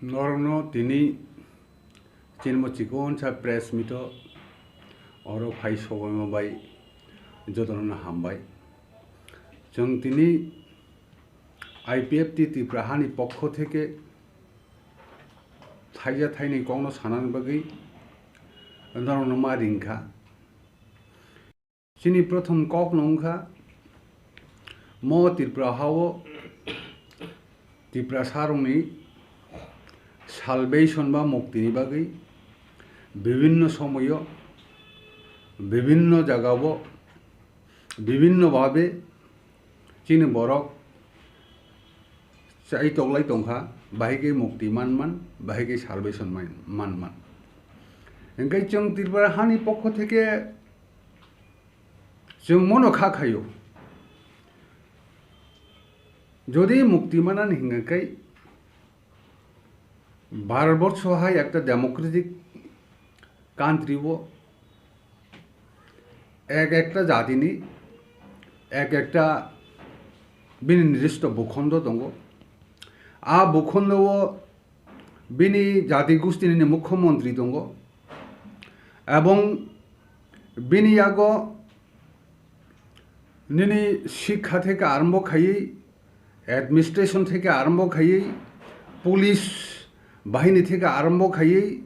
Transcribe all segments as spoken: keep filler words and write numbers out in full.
Norokno tini chinmo chikonsa press meet o oro phai sobaima bai jotono hambai. Chwng tini I P F T Tripura hani pokho theke thaija thaini kokno sanani bagwi norokno ma ringkha. Chini prothom kok no wngkha, mo Tripura hao Tiprasarokni salvation ba muktini bagwi bibinno somoyo, bibinno jagao, bibinno babe chini borok chai toklai tongkha, bahai khe mukti manman, bahai khe salvation man-, manman. Hingkhe chwng Tripura hani pokho theke chwng mono kha khaio. Jodi mukti manani hingkhe Bharatborsho hai ekta democratic country o ek ekta jatini ek ekta bini nirdisto bukhondo tongo. A bukhondo o bini jati gustini mukhyamantri tongo. Ebong bini yago nini sikha theke arombo khaiwi, administration theke arombo khaiwi, police bahini theke arombo khaiwi,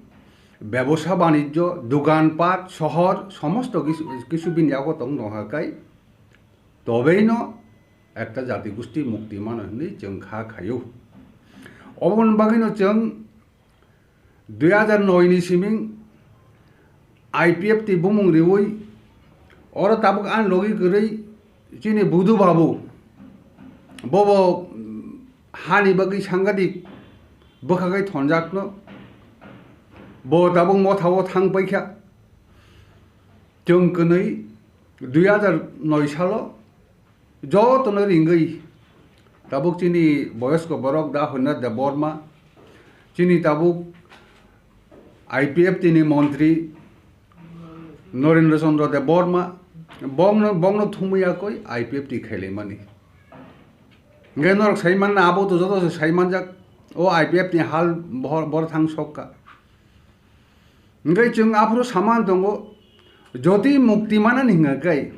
bebosa banijjo, dogan pat, sohor, somosto kisu, kisu bini yago tong tongkha kai, tobeino ekta jati gusti mukti mano hinwi chwng kha khaio. Oboni bagwino chwng dui hajar noi ni siming I P F T bumung riwi oro tabuk ani logi kwrwi chini Budu Babu, bobo, mm, hani bagwi sangadik bwkha khai thonjakno, bo tabuk motha o thang paikha. Chwng kwnwi dui hajar noi salo jotono ringwi tabuk chini boyosko borok da Honna Debbarma, chini tabuk I P F T ni montri Narendra Chandra Debbarma, bongno, bongno thumwi yakwi I P F T khailaimani. Hingkhe norok sai manna abo to joto se sai manjak, o I P F T ni hal bohor, bor thang sokka. Hingkhe chwng aphuru saman tongo, jodi mukti manani hingkha khe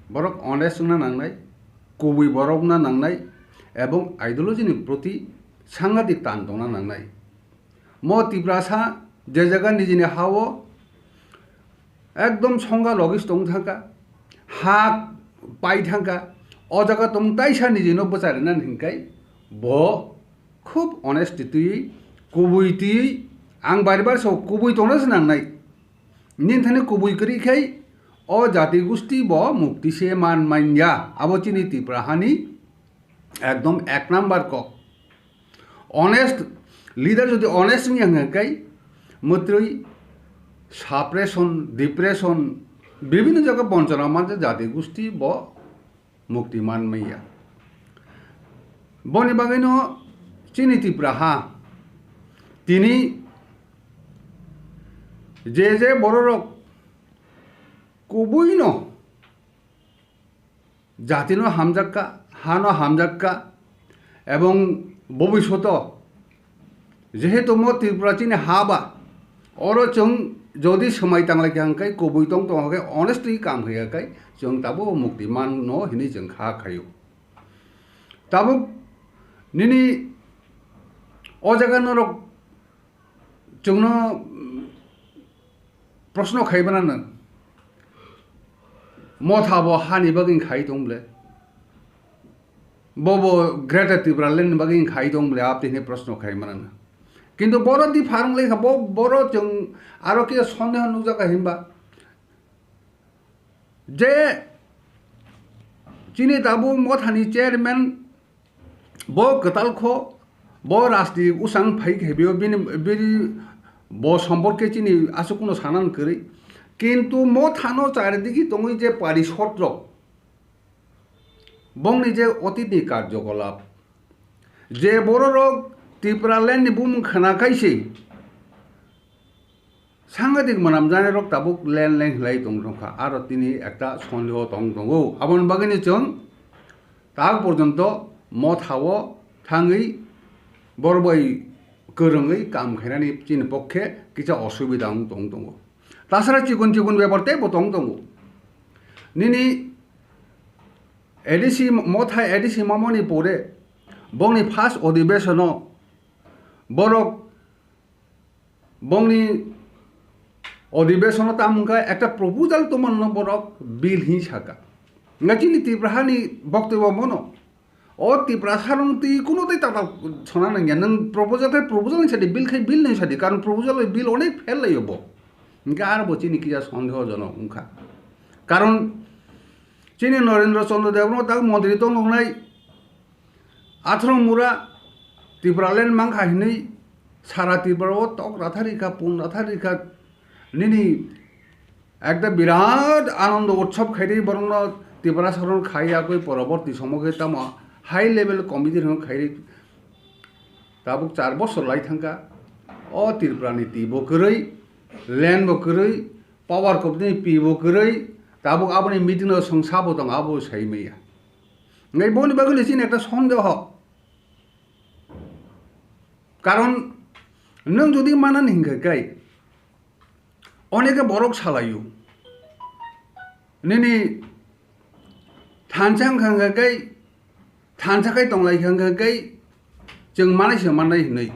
borok honest wngna nangnai, kubui borok wngna nangnai, ebong ideology ni proti sangadik tan tongna nangnai. Mo Tiprasa je jaga nijini hao ekdom songha logis tong thangkha, ha pai thangkha, o jaga tong taisa nijino bwcharinani hingkhe bo khub honest twiwi, kubui twiwi, ang bari bar so kubui tongna se nangnai. Nini thani kubui kwrwi khai o jati gusti bo mukti se man manya. Abo chini Tripura hani ekdom ek number kok. Honest leader jodi honest wngya hwnka khai mwtrwi suppression, depression, bibhinno jaga bonchona manja jati gusti bo mukti man manya. Boni bagwino chini Tripura ha tini je je bororok kubuino jatino hamjakka, hano hamjakka, ebong bobishoto jehetu mo Tripura chini ha ba, oro chwng jodi swmai tanglai kha hwnkhe kubui tong tong khe honestly kam kha khe chwng tabuk mukti mano hinwi chwng kha khaio. Tabuk nini o jaga norok chwngno, mm, proshno khai mano nwng, motha bo hani bagwi khai tong ble, bo bo Greater Tripura Land ni bagwi khai tong ble, apni hwnwi proshno khai mano nwng. Kintu boro di pharung lai kha, bo, boro chwng aro khe sondeho nukjak kha hinba je chini tabuk mothani chairman bo kwtal kho, bo rajni usang phai khe bini, bini bo somporke chini aswk kuno sanan kwrwi. Kintu mothano charidigi tongwi je parishodrao bongni je otitni karjokolap, je bororok Tripura Land ni bumung khna khai se, sangadik mwnamjani rok tabuk len len hilai tong tongkha, aro tini ekta sondeho tong tongo. Aboni bagwino chwng tak porjonto mothao thangwi borok bai kwrwngwi kam khainani chini pokhe kisa osubida wng tong tongo. Tasara chikon chikon bepar teibo tong tongo. Nini A D C Motha A D C mamani pore bongni first odhibeshono borok bongni odhibeshono tamo wngkha ekta proposal tongmano borok bill hinwi saka. Wngkha chini Tripura hani boktobyo bono. O Tiprasa rong twi kuno tei tatal sona nangya. Nwng proposal khai proposal ni sadi, bill khai bill ni sadi. Karon proposal bai bill onek fail laio bo. Hinkhe aro bo chini kisa sondehojonok wngkha. Karon chini Narendra Chandra Debbarma tak montri tong nongnai athro mura Tipraland mangkha hinwi sara Tripura o tok rathar rikha, pun rathar rikha. Nini ekta birat anando utsob khairi borokno Tiprasa rok khai yakwi poroborti somo khe tamo high level committee rok khairi tabuk char bosor lai thangkha. O Tripura ni twi bo kwrwi, land bo kwrwi, power company ni pi bo kwrwi, tabuk aboni meeting no swng sabo tong abo sai maya. Ngai boni bagwi le chini ekta sondeho. Karon nwng jodi manani hinkhe kai, oneke borok salaio. Nini thansa wngkha hwnkha kai, thansa kai tonglai kha hwnkha kai, chwng manai se mannai hinwi.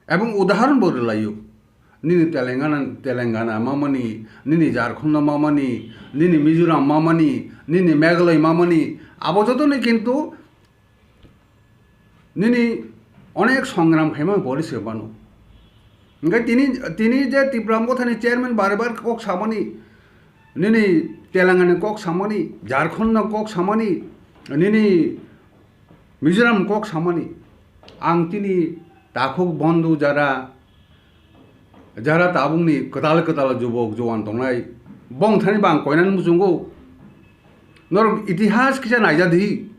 Ebong udaharon bo rwlaio. Nini Telangana, Telangana mamani, nini Jharkhand mamani, nini Mizoram mamani, nini Meghalaya mamani, abo jotoni kintu nini onek songram khaima bori se bano. Hingke tini, tini je Tipra Mothani chairman bare bare kok samani, nini Telangana kok samani, Jharkhand no kok samani, nini Mizoram kok samani, ang tini takhuk bondhu jara, jara tabukni kwtal kwtal jubok juan tongnai, bong thani bang koinani muchungo. Norok itihas kisa naijadi.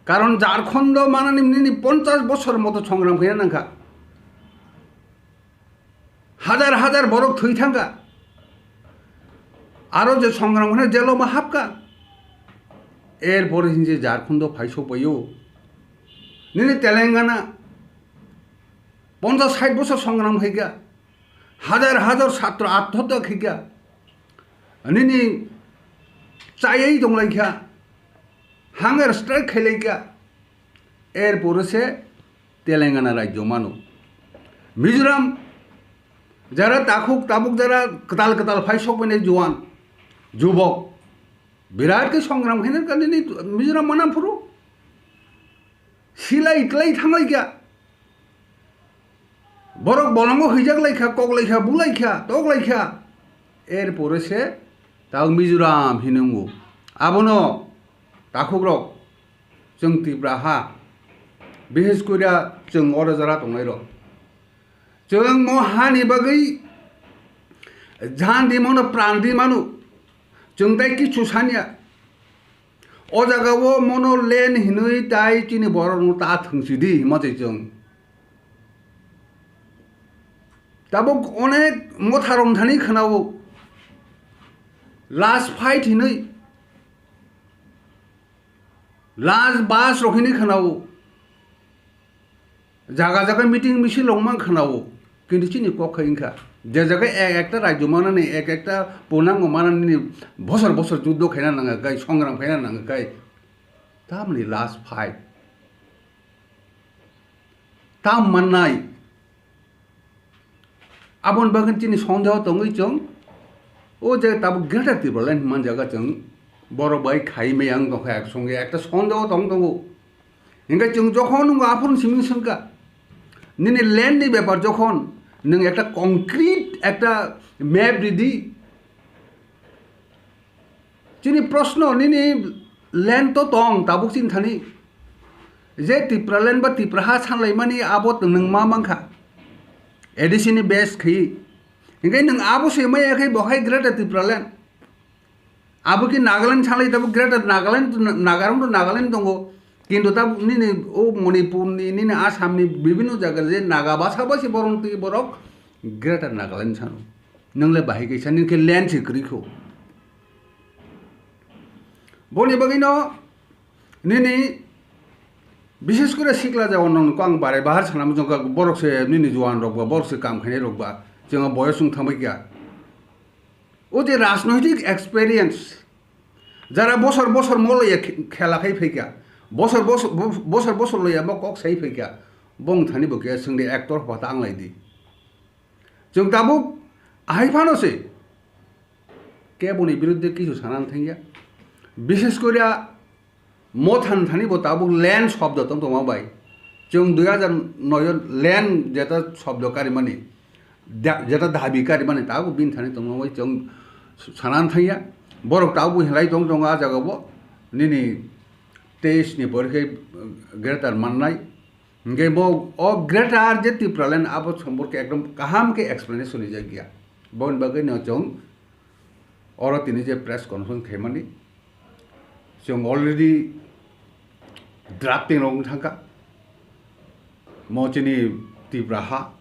Karon Jharkhando manani nini ponchas bosor moto songram khaina nangkha. Hajar hajar borok thwi thangkha. Aro je songram khaina jelo ma hapkha. Er pore hinje Jharkhando phai sokbaio. Nini Telangana ponchas sait bosor songram khaikha. Hajar hajar chhatro atmahotya khaikha. Nini chayai tonglaikha. Hunger strike khailaikha. Er pore se Telangana rajyo mano. Mizoram jara takhuk tabuk jara kwtal kwtal phai sokbainai juan, jubok. Birat khe songram khaina kani ni Mizoram mana phuru. Silai tlai thanglaikha. Borok bolongo hwijak laikha, kok laikha, bu laikha, tok laikha. Er pore se tao Mizoram hinungo. Abono takhukrok chwng Tipra ha, bihes koira chwng oro jora tongnairok. Chwng mo hani bagwi jandi mano, prandi mano. Chwng tai kichu sanya. O jaga o mono land hinwi tai chini borok no ta thwngsi di hima se chwng. Tabuk onek motha rong thani khwnao. Last fight hinwi. Last bus rok hinwi khwnao. Jaga jaga meeting misil rok mang khwnao, kintu chini kok khai wngkha. Je jaga ek ekta rajyo manani, ek ekta punango manani bosor bosor juddo khaina nangkha kai, songram khaina nangkha kai. Tamni last fight. Tam mannai. Aboni bagwi chini sondeho tongwi chwng o je tabuk Greater Tipraland hwnman jaga chwng borok bai khai maya wng tongkha ek songe ekta sondeho tong tongo. Hingke chwng jokhon nwng aphuru simi swngkha, nini land ni bepar jokhon nwng ekta concrete ekta map ridi. Chini proshno nini land to tong tabuk chini thani. Je Tipraland ba Tipra ha sanlaimani abo nwng ma mankha. A D C ni base khai. Hingke nwng abo se maya khe bo hai Greater Tipraland. Abo ki Nagaland sanlai tabuk Greater Nagaland, Nagarong to Nagaland tongo. Kintu tabuk nini o Manipur ni, nini Assam ni bibhinno jaga je Naga basa basi borok twi borok Greater Nagaland sano. Nwng le bahai kaisa nini khe land se kwrwi kho. Boni bagwi no nini Bishes kore sikla jagao nokno ang barai bahar sana muchungkha, borok se nini juan rok ba, borok se kam khainai rok ba, chwng boyos wng thangbai kha. O je rajnoitik experience, jara bosor bosor mo loya khe-, khela khai phaikha, bosor bosor, bosor bosor loya mo kok sai phaikha, bong thani bo khe swngdi actor hota ang lai di. Chwng tabuk ahai phano se keboni biruddhe kisu sana thangya. Bishes kore Mothan thani bo tabuk land shobdo tong tongma bai. Chwng dui hajar noi o land jeta shobdo karimani, da-, jeta dabi karimani tabuk bini thani tongma bai chwng sanan thangya. Borok tabuk hinlai tong tongo ah jaga bo. Nini teis ni pore khe greater mannai. Hingke bo o greater je Tipraland abo somporke ekdom kaham khe explanation rijak ya. Boni bagwi no chwng oro tini je press conference khaimani, chwng already drafting rok wng thangkha. Mo chini Tipra ha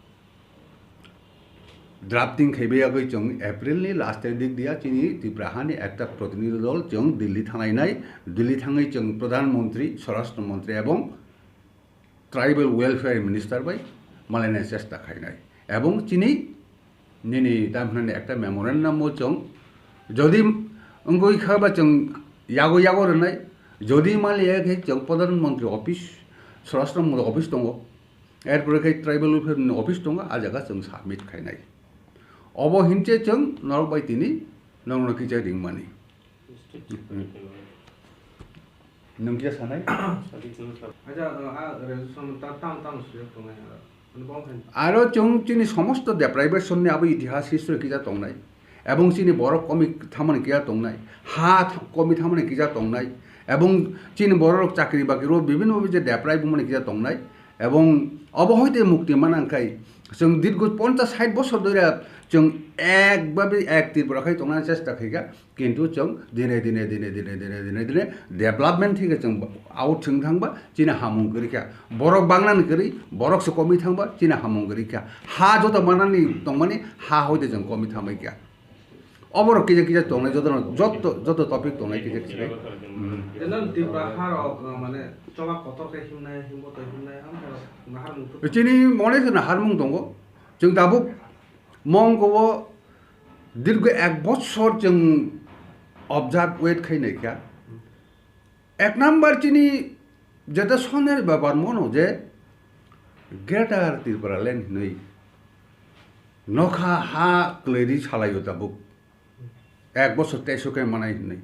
drafting khaibai yagwi chwng April ni last e dik dia chini Tipra hani ekta protinidhi dol chwng Delhi thangnai nai. Delhi thangwi chwng Pradhan Mantri, Swarashtra Mantri ebong Tribal Welfare Minister bai malaina chesta khainai. Ebong chini nini tamhinani ekta memorandum o chwng jodi wngwi kha ba chwng yago yago rwnai, jodi maliya khe chwng Pradhan Mantri Office, Swarashtra Mantri Office tongo, erpore khe Tribal Welfare ni Office tongo, ah jaga chwng submit khainai. Obo hinche chwng norok bai tini nokno kisa ringmani. Nung kisa sanai? Acha, ah, resolution ta-, tam, tam sujak tongnai, ah, ano bong khan. Aro chwng chini somosto deprivation ni abo itihas history kisa tongnai. Ebong chini borok komi thamani kisa tongnai. Ha th-, komi thamani kisa tongnai. Ebong chini borok rok chakri bakri rok bibhinno bhabe je deprive wngmani kisa tongnai. Ebong obo hoite mukti manang khai chwng dirgo ponchas sait bosor dhori chwng ek babe ek Tripura khai tongnani chesta khaikha. Kintu chwng dine, dine, dine development thike chwng out thwng thangba, chini hamung kwrwi kha. Borok bangnani kwrwi, borok se komwi thangba, chini hamung kwrwi kha. Ha joto manani tongmani, ha hoite chwng komwi thangbai kha. Oborok kisa kisa tongnai, jotono, joto, joto topic tongnai kisa kisa. Hmm. Jeno Tipra harok, uh, mane choba kotor khe himnai, himbo to himnai, am harok nahar mung tu. Chini mone se naharmung tongo. Chwng tabuk Mongkho o dirgo ek bochor chwng observe wait khai naikha. Ek number chini jeta soner bepar mono je Greater Tripura Land hinwi nokha ha kwlwi ri salaio tabuk. Ek bochor teiso khe manai hinwi.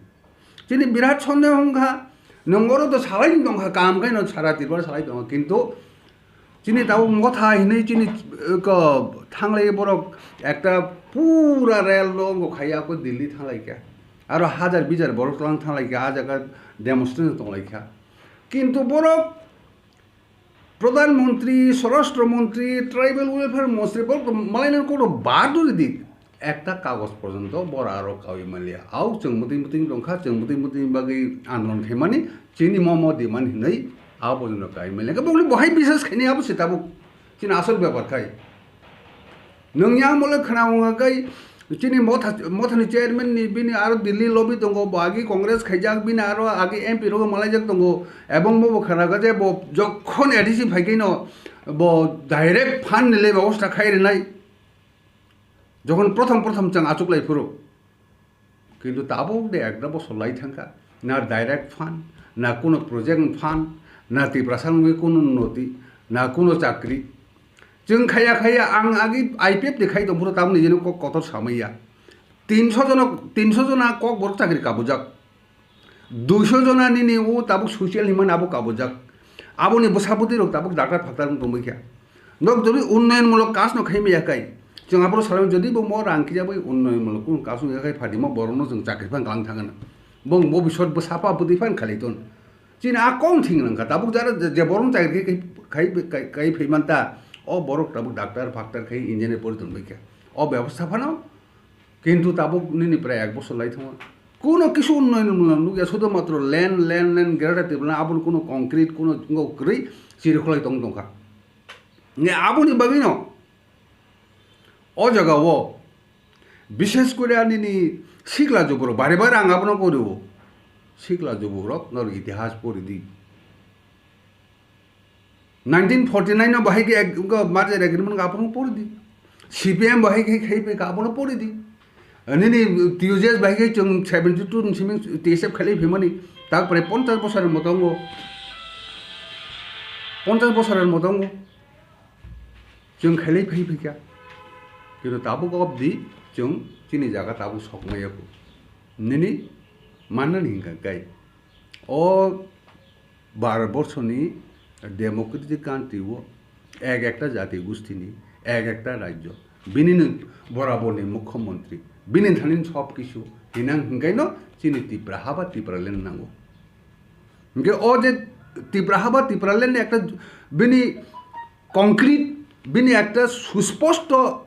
Chini birat sondeho wngkha, nwng oro to salai tongkha, kaham khe no sara Tripura salai tongo, kintu chini tabuk motha hinwi chini, eh, ko thanglai borok ekta pura rel no wngkha ya ko Delhi thanglai kha. Aro hajar bijar borok tlang thanglai kha, ah jaga demonstration tonglai kha. Kintu borok Pradhan Mantri, Swarashtra Mantri, Tribal Welfare Mantri, borok malaina kono badu di. Ekta kagoj porjonto bora aro kaui manliya. Au chwng muting muting tongkha, chwng muting muting bagwi andolon khaimani, chini momo diman hinwi au porjonto kaui manliya. Bokni bohai bisas khaini abo se tabuk. Chini asol bepar khai. Nwng yang mole khna wngkha kai, chini motha, mothani chairman ni bini aro Delhi lobby tongo, bo agi Congress khaijak, bini aro agi M P rok malaijak tongo, ebong bo bo khna kha je bo jokhon A D C phai khe no bo direct fund ni le bebosta khai rinai, jokhon prothom prothom chwng achuk lai phuru. Kintu tabuk de ekta bosor lai thangkha, na direct fund, na kuno project fund, na Tiprasa wngwi kuno unnoti, na kuno chakri. Chwng khaya khaya ang agi I P F ni khai tong phuru tamni jeno kok kotor samaya. Tinso jono, tinso jona kok borok chakri kabujak. Duiso jona nini o tabuk social himani abo kabujak. Aboni bwsa bwtwi rok tabuk daktar phaktar wng tongwi kha. Nok jodi unnayon mulok kaj no khai maya kai. Chwng aboro salai jodi bo mo rang kija bai unnayon mulok kun kaj no yakai phadi mo borok no chwng chakri phan kalang thangana. Bong bo bisot bo sapa bwtwi phan khalai ton. Chini a kong thing rang kha tabuk jara je, je borok chakri khai, khai, khai, khai phai man ta. O borok tabuk daktar phaktar khai engineer pori ton bai kha. O bebostha phano Kintu tabuk nini prai ek bosor lai thangma. Kuno kisu unnoyon mwnang nukya, sudo matro land, land, land, Greater Tipraland, aboni kuno concrete, kuno wngkha kwrwi chirikhwlai tong tongkha. Nge aboni bagwino o jagao bishes kore nini sikla juburok, bare bare ang abono korio. Sikla juburok nor itihas pori di. Nineteen forty nine no bahai khe ek-, wngkha merger agreement wngkha, aphuru pori di. C P M bahai khe khai phaikha, abono pori di. Nini T U J S bahai khe chwng seventy two ni simi T S F khailai phaimani, tak prai ponchash bosor ni moto wngo. Ponchash bosor ni moto wngo. Chwng khailai phai phaikha. Kintu tabuk obdi chwng chini jaga tabuk sokmaya kho. Nini mannani hinkha kai. O Bharat borso ni democratic country o ek ekta jati gosti ni, ek ekta rajyo, bini ni borabor ni mukhyamantri, bini thani sob kisu hinang hinkai no chini Tipra ha ba Tipraland nango. Hinkhe o je Tipra ha ba Tipraland ni ekta bini concrete, bini ekta susposto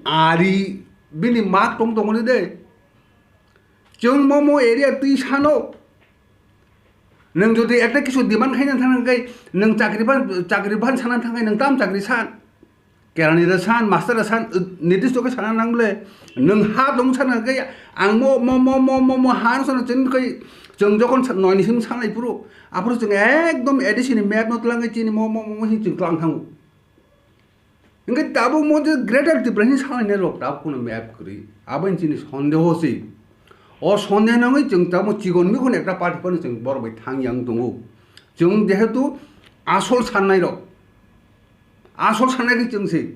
ari, bini mak tong tongoni de. Chwng momo area twi sano. Nwng jodi ekta kisu demand khaina thangna kai, nwng chakri phan, chakri phan sana thangkai, nwng tam chakri san. Kerani da san, master da san, uh, nidisto khe sana nang bole. Nwng ha dong sana kai, ang mo, mo, mo, mo, mo, mo ha no sana chwng kai, chwng jokhon sa-, noi ni simi sanai phuru, aphuru chwng ekdom A D C ni map no tlang kai chini mo, mo, mo, mo hin chwng tlang thango. Hingke tabuk mo je Greater Tripura hin salainai rok tabuk kuno map kwrwi. Abo chini sondeho se. O sondeho nangwi chwng tamo chikon mikon ekta party phano chwng borok bai thang yang tongo. Chwng jehetu asol sannai rok. Asol sannai khe chwng se.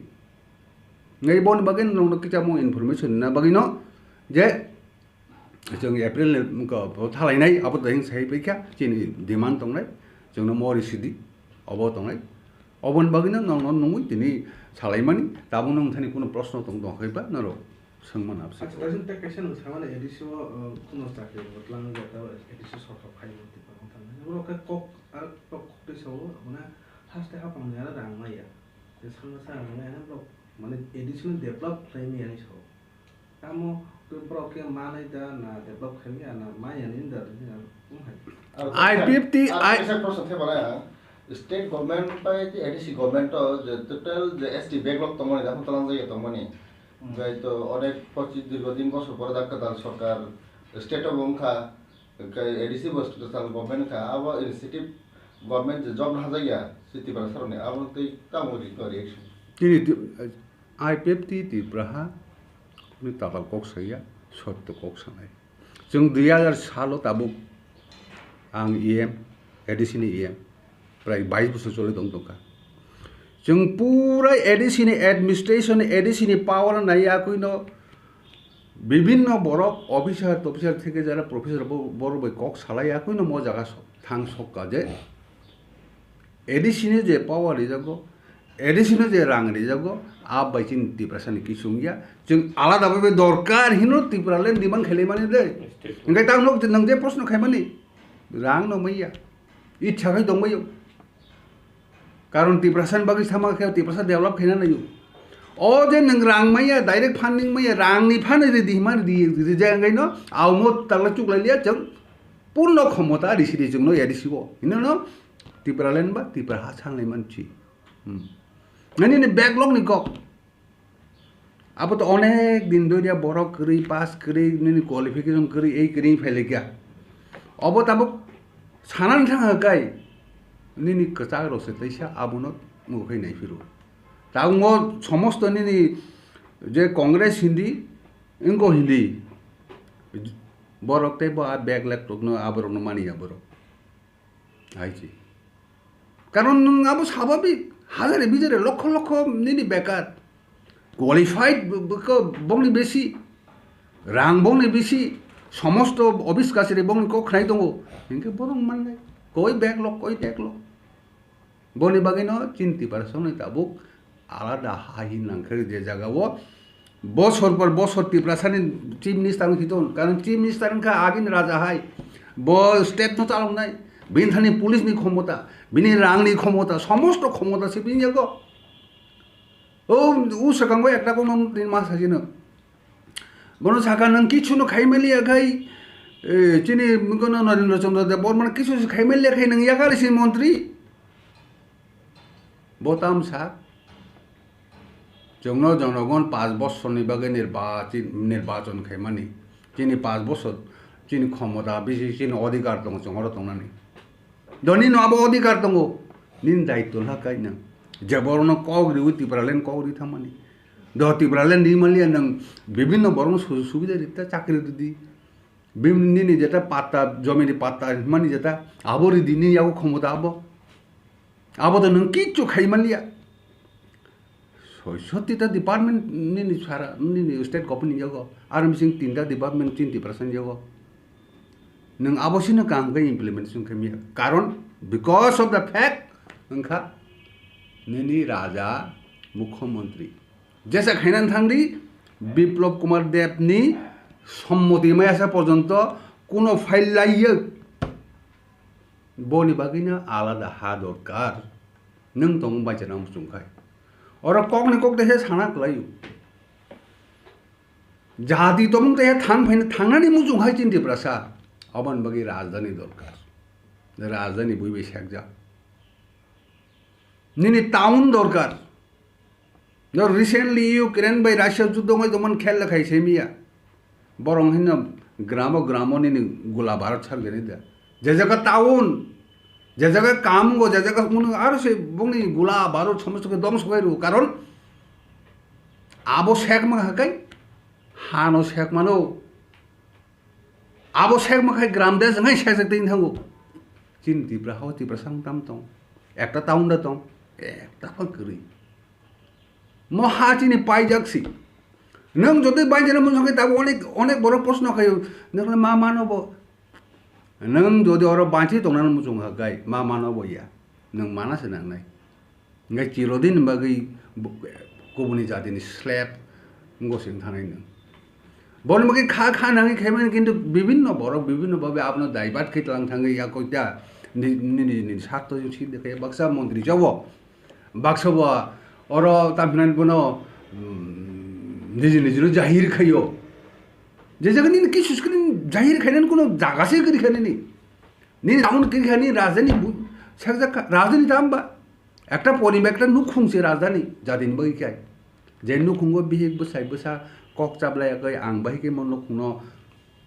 Ngai boni bagwi nokno kichamo information na bagwi no je Chwng April ni wngkha bo thalainai, abo dai sai paikha, chini demand tongnai, chwngno mori sidi, obo tongnai. Oboni bagwino nongno nungwi tini salaimani, tabukno wngthani kuno proshno tong tong khe ba norok swngmano abse. Acha, daising tei kaisa nwng samani A D C o, uh, kuno chakri bo twlang wngya, tei A D C sorkar phai bo tei tong thang. Borok khe kok, ar kok, kok tei sao, mane haste hapang ni ano rang maya. Tei sangma sa rang maya, ano borok mane A D C no develop khlai maya ni sao. Tamo borok khe manai da na develop khaimya na maya ni da wng hai. I P F T, I P F T, I kaisa proshno thebalai ang. State government bai A D C government o je total je S T backlog tongmani, dakhung talang jagao tongmani. Hmm. Bai to onek pochi dirgo din bosor pore da kwtal sorkar state o bo wngkha, A D C bo central government wngkha, abo initiative government je job hajakya, Siti Prasad ni abo tei tamo ri-, reaction. Tini ti-, I P F T Tripura ha kunu tatal kok saya, sotto kok sanai. Chwng dui hajar salo tabuk ang E M, A D C ni E M, prai bais bosor choli tong tongkha. Chwng pura A D C ni administration, A D C ni power nai yakui no bibhinno borok officer tofficer theke jara professor bo-, borok bai kok salai yakui no mo jaga so-, thang sokka je A D C ni je power rijago, A D C no je rang rijago, a bai chini Tiprasa ni kisu wngya. Chwng alada bai bai dorkar hino Tipraland demand khailai mani de. State. Hingke tang nok nwng je proshno khaimani, rang no maya. Ichha khai tong mayo. Karon Tiprasa ni bagwi sama khe Tiprasa develop khaina nayo. O je nwng rang maya, direct funding maya, rang ni phan ridi hima ridi, ridi jai angkai no, aumo tala chuklai liya chwng purno khomota risi di chwng no A D C o. Hino no Tipraland ba Tipra ha sanlai manchi. Hmm. Nani ni backlog ni kok. Abo to onek din doriya borok kwrwi, pass kwrwi, nini qualification kwrwi, ei kwrwi phailikya. Obo tabuk sanani thangkha kai, nini kwchak rok se teisa abono mukhai naiphiro. Tabuk mo somosto nini je Congress hindi, wngko hindi, borok tei bo a backlog rokno aborokno maniya borok. Hai se. Karon nwng abo sababik, hajare bijare, lokho lokho nini bekar. Qualified b-, b-, ko bongni besi, rang bongni besi, somosto office kachari bongni kok khnai tongo. Hinkhe borok mannai. Koi backlog, koi backlog. Boni bagwino chini Tiprasani tabuk alada ha hin nangkhe je jaga o bosor por bosor Tiprasani chief minister wngkhe ton, karon chief minister wngkha agini raja hai, bo state no chaloknai, bini thani police ni khomota, bini rang ni khomota, somosto khomota se bini yago. O, o swkango ekta kono din ma sajino. Bono saka nwng kichuno khaimaliya khai, eh, chini mungkono Narendra Chandra Deb Barma kichu se khaimaliya khai nwng yakarisi montri. Bo tamsa, chwngno jonogon panch bosorni bagwi nirbachi-, nirbachon khaimani. Chini panch bosor, chini khomota bisi, chini odhikar tongo, chwng oro tongnani. Doni no abo odhikar tongo. Nini daityo wngkha kai nwng. Je borokno kok riwi Tipraland kok ri thangmani. Do Tipraland ri manliya nwng bibhinno borokno sujog subida ri ta chakri ridi. Bibhinno nini jeta patta, jomini patta mani jeta abo ridi nini yago khomota abo. Abo to nwng kichu khai manliya. Soishotti ta department nini sara, nini state government ni yago. Aro bising tinta department chini Tiprasa ni yago. Nwng abo sino kaham khe implementation khe miya. Karon because of the fact wngkha nini raja mukhyamantri. Jesa khaina thangdi Biplab Kumar Deb ni sommoti maya sa porjonto kuno file laiya. Boni bagwino alada ha dorkar. Nwng tong bacha nang muchung khai. Oro kokni kok dese sana kwlaio. Jati tongmung tei thang phaina thangnani muchung hai chini Tiprasa. Aboni bagwi rajdhani dorkar. Rajdhani bui bai sekjak. Nini town dorkar. No recently Ukraine bai Russia juddo wngwi tongmani khel khai semiya. Borok hino gramo gramo nini gula barot sargani da. Je jaga town, je jaga kam go, je jaga munu aro se bongni gula barot somosto ke dongso kai ru. Karon abo sek ma hakai, hano sek mano. Abo sek ma khai gram de jang hai sek sek tin thango. Chini Tipra hao Tipra sang tam tong. Ekta town da tong, ekta pa kwrwi. Mo ha chini paijak si. Nwng jodi bainjani mung songkhe tabuk onek, onek borok proshno khaio. Nwng ma mano bo. Nwng jodi oro banchi tongnani muchung kha gai, ma mano bo ya. Nwng mana se nangnai. Ngai chirodin bagwi bo-, kubuni jatini slap ngo sing thanai nwng. Boni bagwi kha kha nangwi khaimani kintu bibinno borok bibinno babe abono divert khe tlang thangwi ya koita ni, ni, ni, ni sarto sing sinde khe baksa montri jabo. Baksa bo oro tamhinani bono, mm, niji nijino jahir khaio. Je jaga nini kisu skrini jahir khainani kuno jaga se giri khainani. Nini town giri khainani rajdhani bu-, sakjak kha, rajdhani tamba. Ekta poribar, ekta nukhung se rajdhani jatini bagwi khai. Je nukhungo bihik bwsai bwsa kok chablai yakwi ang bahai khe mo nukhungno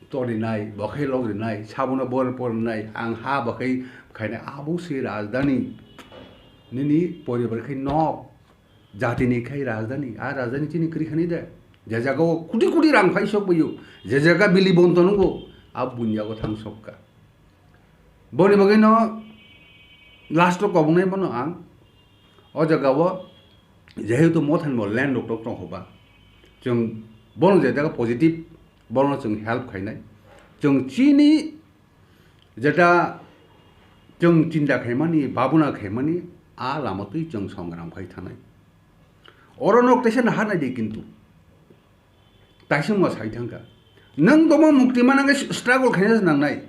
torinai, bo khe logrinai, sabono bor pornai, ang ha bo khe khainai, abo se rajdhani. Nini poribar khai nok, jatini khai rajdhani, a rajdhani chini kwrwi khani de. Je jaga o koti koti rang phai sok baio, je jaga bili bonto nungo, a bunya go thang sok ka. Boni bagwi no last o kobongnai bono ang, o jaga o jehetu mothani bo land rok tok tong hoba, chwng bono je jaga positive, bono chwng help khainai, chwng chini jeta chwng chinta khaimani, babuna khaimani, a lama twi chwng songram khai thanai. Oro nok teisa naharnai di kintu. Taisingma sai thangkha. Nwng tongma mukti mana khe struggle khaina nangnai.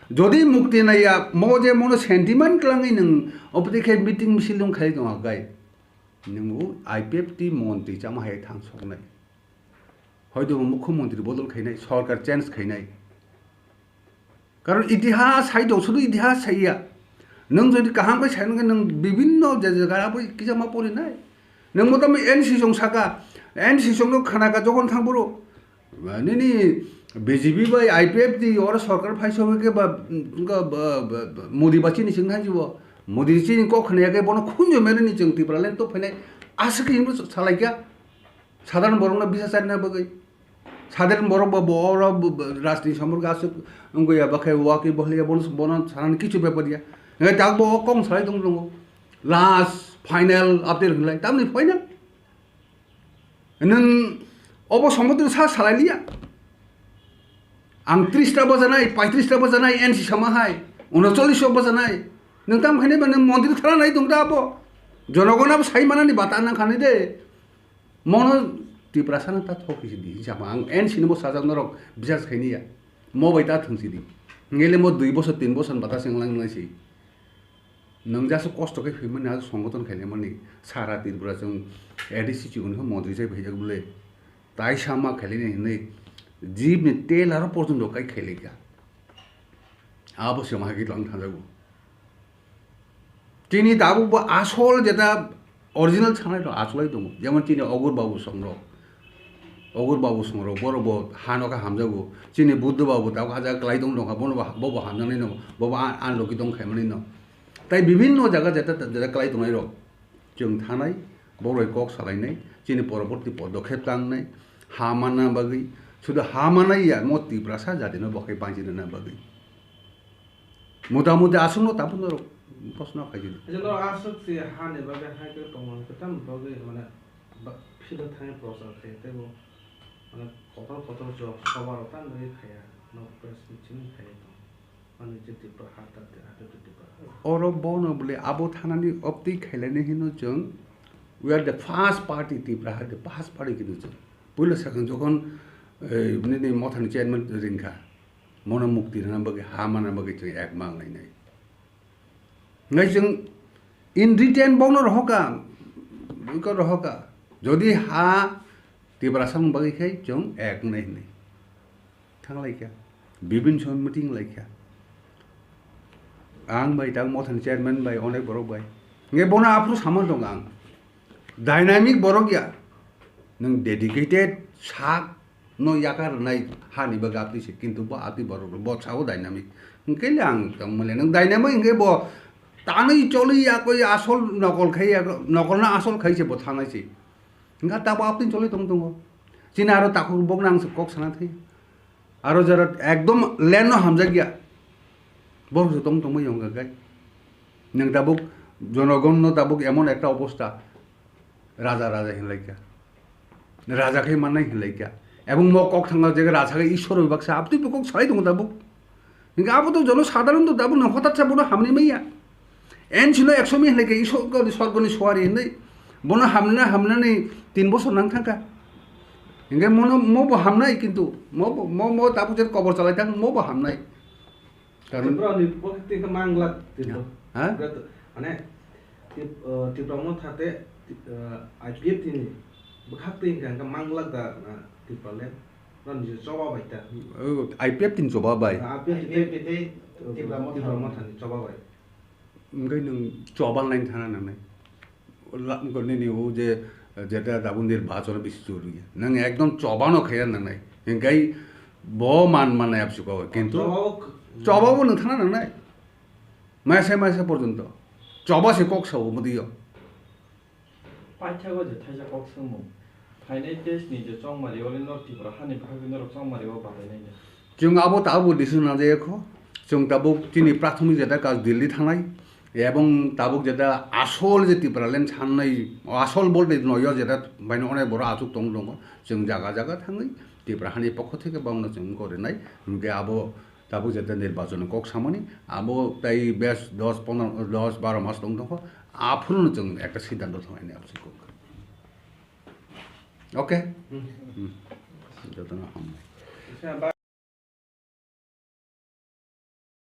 Jodi mukti naiya, mo je mono sentiment twlangwi nwng opoti khe meeting misil nwng khai tongkha gai. Nwng o I P F T montri chama hai thang soknai. Hoito bo mukhyamantri bodol khainai, sorkar change khainai. Karon itihas hai do, sudu itihas saiya. Nwng jodi kaham khe sai nangkhe nwng bibinno je jaga abo kisa ma porinai. Nwng motami N C song saka, N C song no khana ka jokon thang boro. Nini B J P bai I P F T oro sorkar phai sogwi khe ba, ba, ba, ba, Modi ba chini sing thansi bo. Modi chini kok khna ya khe bono khunjo mero ni chwng Tipraland to phainai. Aswk khe himbo salai kha. Sadharan borokno bisa charina bagwi. Sadharan borok bo, bo oro bo, bo rajniti somporke aswk wngwi ya, bakhe waki bohliya, bono, bono sanani kichu bepar ya. Hingke tak bo o kok salai tong tongo. Last, final, update hinlai, tamni final. Nwng obo sombodo sa salai liya. Ang tris ta bajanai, paitris ta bajanai, N C sama hai, unocholish o bajanai. Nwng tam khainai ba nwng montri thara nai tong ta abo. Jonogon abo sai manani bata nang khanai de. Mono Tiprasano ta thok hinsi di, hinsa ma ang N C ni bo sajak norok bisas khaini ya. Mo bai ta thwngsi di. Ngele mo dui bosor, tin bosor bata se wnglang wnglang si. Nwng jaso kosto khe phimani, ajo songoton khainai mani, sara Tripura chwng A D C chikon khe montri chai phaijak bole. Tai sama khailini hinwi jib ni tel aro porjonto kai khailaikha. Abo se ma hai khe tlang thanjago. Chini tabuk bo asol jeta original sanai rok asolai tongo. Jemon chini Ogur Babu Songrok. Ogur Babu Songrok borok bo hano khe hamjago. Chini Buddha Babu tabuk haja kwlai tong tongkha, bono bo, bo bo hamjaknai no, bo bo an, an loki tong khaimani no. Tai bibhinno jaga jeta, jeta kwlai tongnai rok. Chwng thanai, borok bai kok salainai, chini poroborti podokhep tangnai, ha manna bagwi, sudu ha manai ya, mo Tiprasa jatino bo khe banchi rwna bagwi. Mota moti aswkno tabukno rok proshno khaijak. Acha norok aswk se hani bagwi hai khe tongmani kwtal bagwi mane ba-, phila thangwi prochar khaio tei bo mane kotor kotor jok soba rok tang bagwi khaiya, no press meeting khaiwi tong. Ani je Tipra ha ta te, ha ta te Tipra. Oro bono bole abo thanani opti khailani hino chwng, "We are the first party, Tipra ha the first party," hino chwng. Puila sakang jokhon, eh, nini mothani chairman ringkha, mono mukti rwna bagwi, ha manna bagwi chwng ek mang lainai. Ngai chwng in return bono rohoka, iko rohoka. Jodi ha Tiprasa mung bagwi khai chwng ek nai hinwi. Thang lai kha. Bibin son meeting lai kha. Ang bai tang mothani chairman bai onek borok bai. Nge bono aphuru sama dong ang. Dynamic borok ya. Nwng dedicated sak no yakar nai hani bagwi apti se, kintu bo apti borok bo sao dynamic. Hingke le ang tong mole nwng dynamic hingke bo tanwi choli yakoi asol nokol khai yak-, nokol na asol khai se bo thanai se. Hingke tabo apti choli tong tongo. Chini aro takhuk bok nang se kok sana thai. Aro jara ekdom len no hamjak ya. Borok se tong tongma yong gai. Nwng tabuk jonogon no tabuk emon ekta obosta. Raja, raja hinlaikha. Raja khe mannai hinlaikha. Ebong mo kok thangma je raja khe Ishwar bai baksa, abtwi bo kok salai tongo tabuk. Hingke abo to jono sadharon to tabuk nang hothat sa bono hamni maya. En sino ekso mi hinlaikha Ishwar goni sorgoni suari hinwi. Bono hamna, hamnani tin bosor nang thangkha. Hingke mono mo bo hamnai kintu. Mo bo, mo, mo tabuk je kobor chalai thang, mo bo hamnai. Karon Tripura ni bo tingkha manglak Tripura. Ha? Tripura to, mane, Trip-, eh, Tripura mo thate, eh, I P F T ni bwkhak twi hingkha hingkha manglak da, na, Tripura le. Ron je choba bai ta. Oh, I P F T ni choba bai. Ah, I P F T tei, I P F T tei Tripura mo Tripura thani. Mo thani choba bai. Wngkhe nwng choba line thana nangnai. La-, wngkha nini o je, jeta tabuk nirbachon bisi chorwi. Nwng ekdom chobano khaiya nangnai. Hingkai bo man manai absi ko, kintu Choba o k-, choba bo nwng thana nangnai. Maisa maisa porjonto. Choba se kok sao modiyo. Paithago je thaisa kok swngmung. Phainai test ni je chongmari o le norok Tripura hani bagwi norok chongmari o balainai da. Chwng abo tabuk decision na jaya kho. Chwng tabuk chini prathomik jeta kaj Delhi thangnai. Ebong tabuk jeta asol je Tipraland sannai, asol bolte noyo jeta baino onek borok achuk tong tongo. Chwng jaga jaga thangwi Tipra hani pokho theke bangno chwng gorinai. Hwnkhe abo tabuk jeta nirbachon kok samani, abo tai bes dos pondro, dos baro mas tong tongkho. Aphuruno chwng ekta siddhanto thanglaini abo se kok. Okay? Hmm. Hmm. Jotono hambai.